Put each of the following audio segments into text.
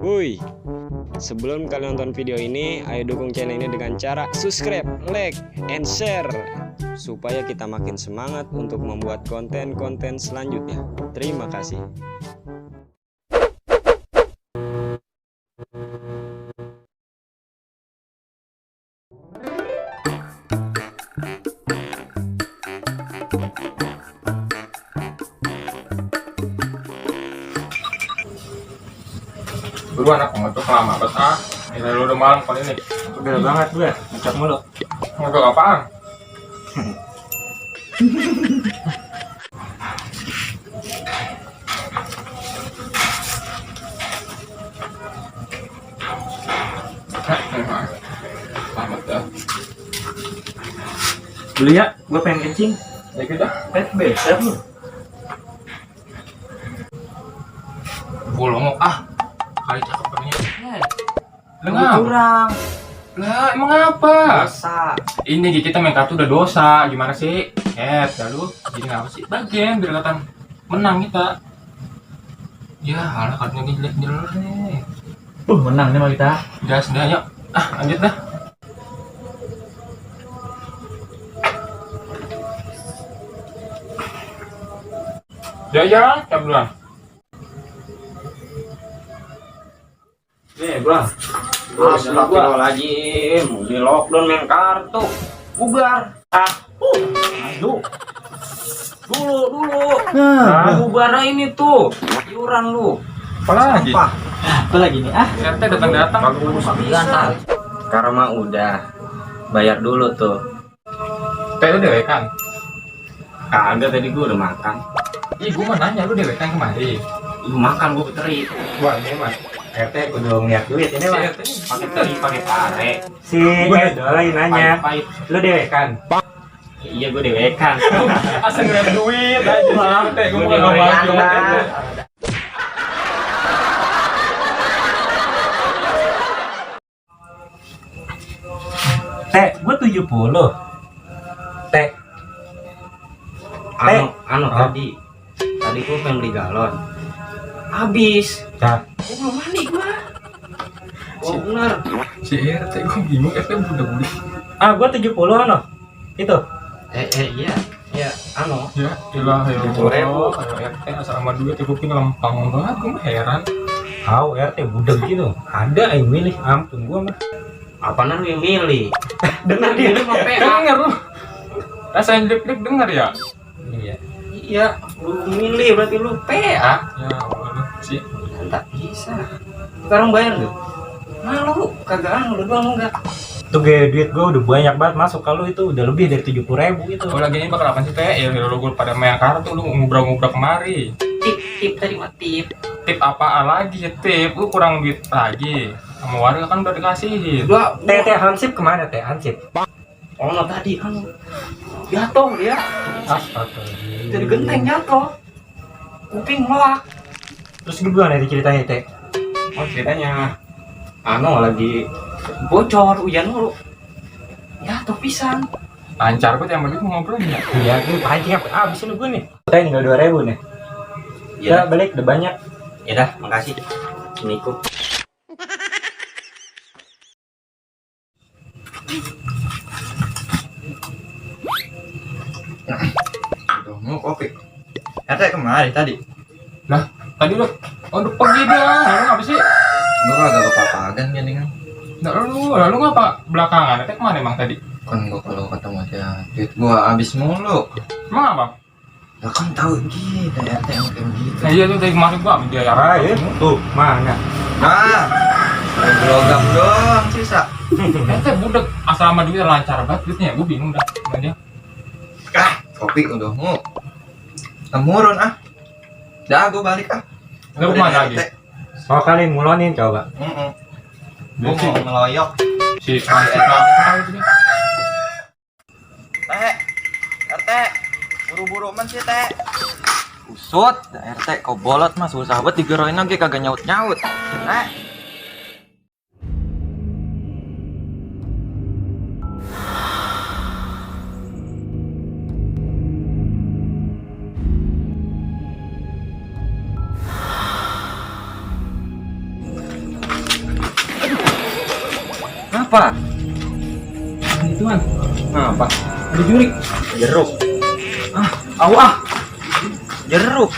Woi, sebelum kalian nonton video ini, ayo dukung channel ini dengan cara subscribe, like, and share supaya kita makin semangat untuk membuat konten-konten selanjutnya. Terima kasih. Dulu anak ngocok lama banget Ini lu udah malam kali ini. Udah banget gue, ngocok mulu. Ngocok apaan? Selamat dah. Dulu ya, gue pengen kencing. Ya kita Besar lu. bolong kali cakep katanya. Lu Lu ngapa? curang. Lah emang apa? Dosa. Ini kita main kartu udah dosa. Gimana sih? Lalu jadi ngapa sih? Bagian biar kelihatan menang kita. Ya, alah kartunya jelek-jelek nih. Menang nih sama kita. Gas dah, yuk. Lanjut dah. Ya, duluan. Nih, gua. Astagfirullahaladzim, di lockdown main kartu. Bubar. Aduh. Dulu. Nah, bubar ini tuh. Iuran lu. Apa lagi? Apa lagi nih? RT datang-datang. Bagus bisa. Sekarang mah udah. Bayar dulu tuh. Teh lu dewekan. Kagak, tadi gua udah makan. Ih, gua mau nanya lu dewekan kemari. Lu makan gua keteri. Wah, ini mah. RT udah ngeliat duit ini mah. Pakai teri, pakai pare. Si Edoy nanya. Pahit. Lu dewekan? Iya, gua dewekan. Asal ngeliat duit aja. Teh, gua mau ngomong. Teh, gua 70. Teh. Tadi gua pengen beli galon. Habis. Gua belum mandi gua. Oh, bener. Si RT gua bingung, RT udah beli. Gua 70 Itu. Iya. Ya, Ya, ilah ya 70.000. Allah. RT asal sama duit gua pikir lempang banget, gua mah heran. RT budeg gitu. Ada yang milih, ampun gua mah. Apaan lu yang milih? Dengar dia mah Dengar lu. Rasain deg-deg dengar ya? Iya, lu milih berarti lu PA. Ya Allah lu sih. Tak bisa. Sekarang bayar tuh. Malu, kagak lu doang enggak. Tuh gaya duit gua udah banyak banget masuk, kalau itu udah lebih dari 70.000 gitu. Oh lagi ini bakal apa sih Teh? Ya lu gua pada main kartu lu ngubrak-ngubrak kemari. Tip tadi mah tip. Tip apaan lagi? Tip lu kurang duit lagi. Sama warga kan udah dikasihin. Teh Hansip kemana teh Hansip? Tadi jatuh dia. Astagfirullah. Dari genteng jatuh. Kuping melak. Terus gimana nih ceritanya teh? Ceritanya lagi bocor hujan mulu. Jatuh pisang. Lancar banget yang begitu ngobrolnya. Iya, gue pancing apa? Habis ini gue nih. Teh tinggal 2.000 nih. Ya balik udah banyak. Ya dah, makasih. Assalamualaikum. Udah mau kopi. RT kemari tadi. Lah, tadi lu udah pergi dah. Lu ngapa sih? Gua kagak kepapagan gini kan. Nah, lu ngapa belakangan? Teh kemana emang tadi? Kan gua kalau ketemu dia duit gua habis mulu. Emang apa? Lah kan tahu gitu RT yang kayak gitu. Nah, iya tuh tadi kemarin gua ambil dia ya. Tuh, mana? Nah, logam doang sisa. Teh budak asal sama duit lancar banget duitnya. Gua bingung dah sama dia. Kopi udah mau. Temurun Dah gua balik Lu kemana lagi? Oh, kalian ngulonin coba. Gua mau ngeloyok. Si Francis tahu itu dia. Teh. RT. Buru-buru men sih teh. Usut, RT kau bolot mah susah banget digeroin lagi kagak nyaut-nyaut. Teh. Apa? Itu kan. Apa? Ada jurik. Jeruk. Jeruk.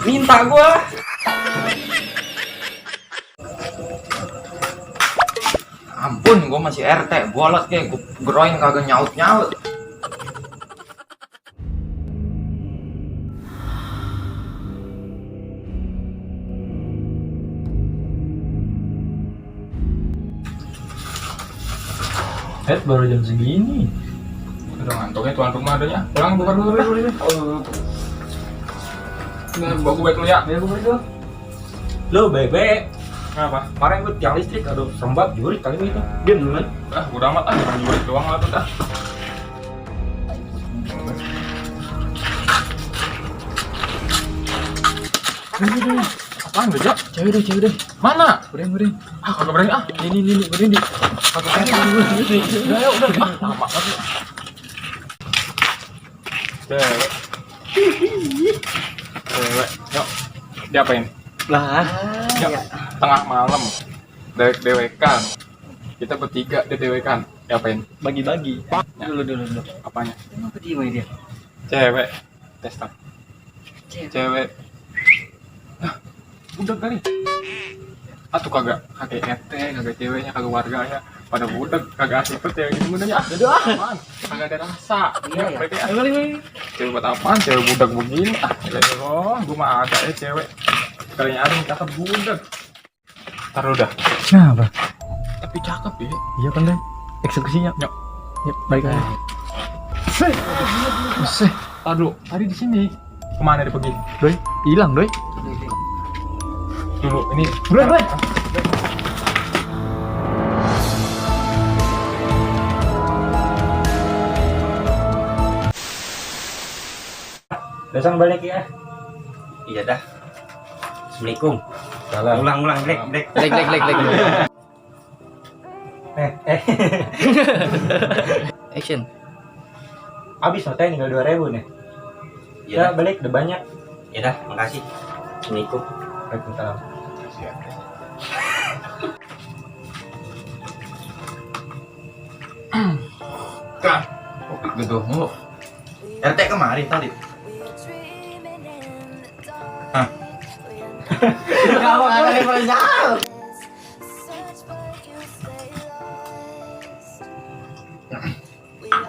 Minta gua. Ampun, gua masih RT, bolot kayak gua groin kagak nyaut-nyaut. Baru jam segini. Udah ngantuknya tuan rumah adanya. Pulang buka dulu. Ini bawa gue baik lu ya. Lo baik-baik. Kenapa? Kemarin gue tiang listrik, aduh serembab jurik kali itu. Diam dulu. Udah amat jangan jurik doang lah tuh dah. Apaan beda? Cewek deh. Mana? Berani. Kagak berani ah. Ini berani. Kagak berani. Udah. Lama banget. Cewek. Yuk. Diapain? Lah. Yuk. Tengah malam. Dewekan. Kita bertiga dewekan. Diapain? Bagi-bagi. Dulu. Apanya? Kenapa diem dia? Cewek. Testa. Cewek. Udah kali. Tuh kagak RT, kagak ceweknya, kagak warganya. Pada budak, kagak asik tuh cewek gitu benernya. Udah apaan? Kagak ada rasa. Iya. Cewek buat apaan? Cewek budak begini. Gua mah ada ya cewek. Kali nyari cakep budak. Ntar udah. Kenapa? Tapi cakep ya. Iya kan deh. Eksekusinya. Yuk. Yuk, balik lagi. Aduh, tadi di sini. Kemana dia pergi? Doi, hilang doi. Dulu ini. Doi. Besok balik ya. Iya dah. Assalamualaikum. Salam. Ulang, Lek. Action. Habis notanya tinggal 2.000 nih. Ya, balik udah banyak. Ya dah, makasih. Assalamualaikum. Waalaikumsalam. Kan. Gedung mulu. RT kemari tadi.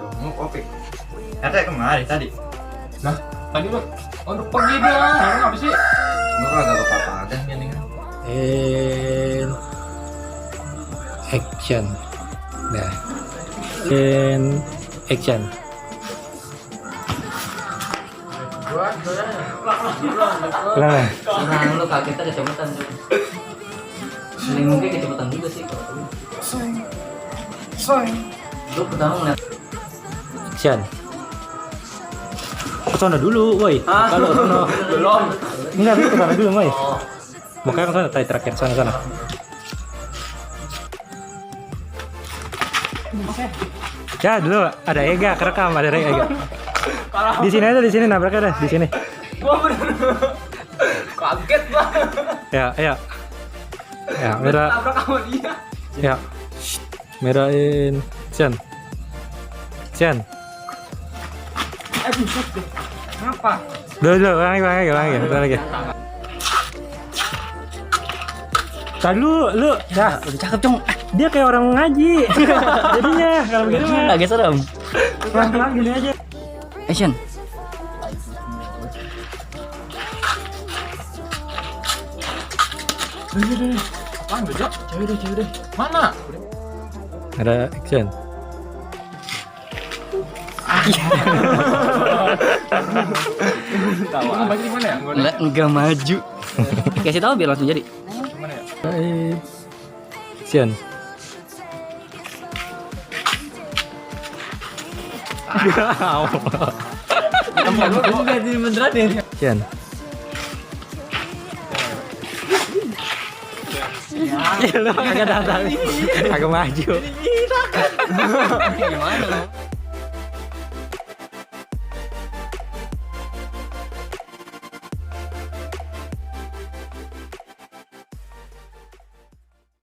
Gedung kopi. RT kemari tadi. Nah, tadi lu untuk pergi dia. Apa sih? Gua kagak kepapagan gini kan. Action. Nah. And action. Lah. Nah, lu kagetnya kecepatan tuh. Ini mungkin kecepatan juga sih kalau lu. Lu pertama ngeliat Action. Kesana dulu, woi. Kalau sono. Belum. Enggak, itu kesana dulu, woi. Makanya kesana tadi terakhir sana. Ya dulu ada Ega kerekam, ada Ega. Di sini aja, di sini nabraknya dah, di sini. Gua bener. Kaget banget. Ya. Ya, merah. Tabrak sama dia. Ya. Merahin. Chan. Buset deh. Kenapa? Dulu, ulang lagi. Tadi lu, ya, udah cakep, Cong. dia kayak orang ngaji. Jadinya kalau begini mah Agak serem. pelan-pelan gini aja. Action. Apaan beda? Cewek deh. Mana? Ada action. Tahu. Bagi gimana ya? Gua Enggak maju. Kasih tahu biar langsung jadi. gimana ya? Action. Enggak jadi beneran ya. Action. Ya lu kagak datang. Kagak maju. Gimana?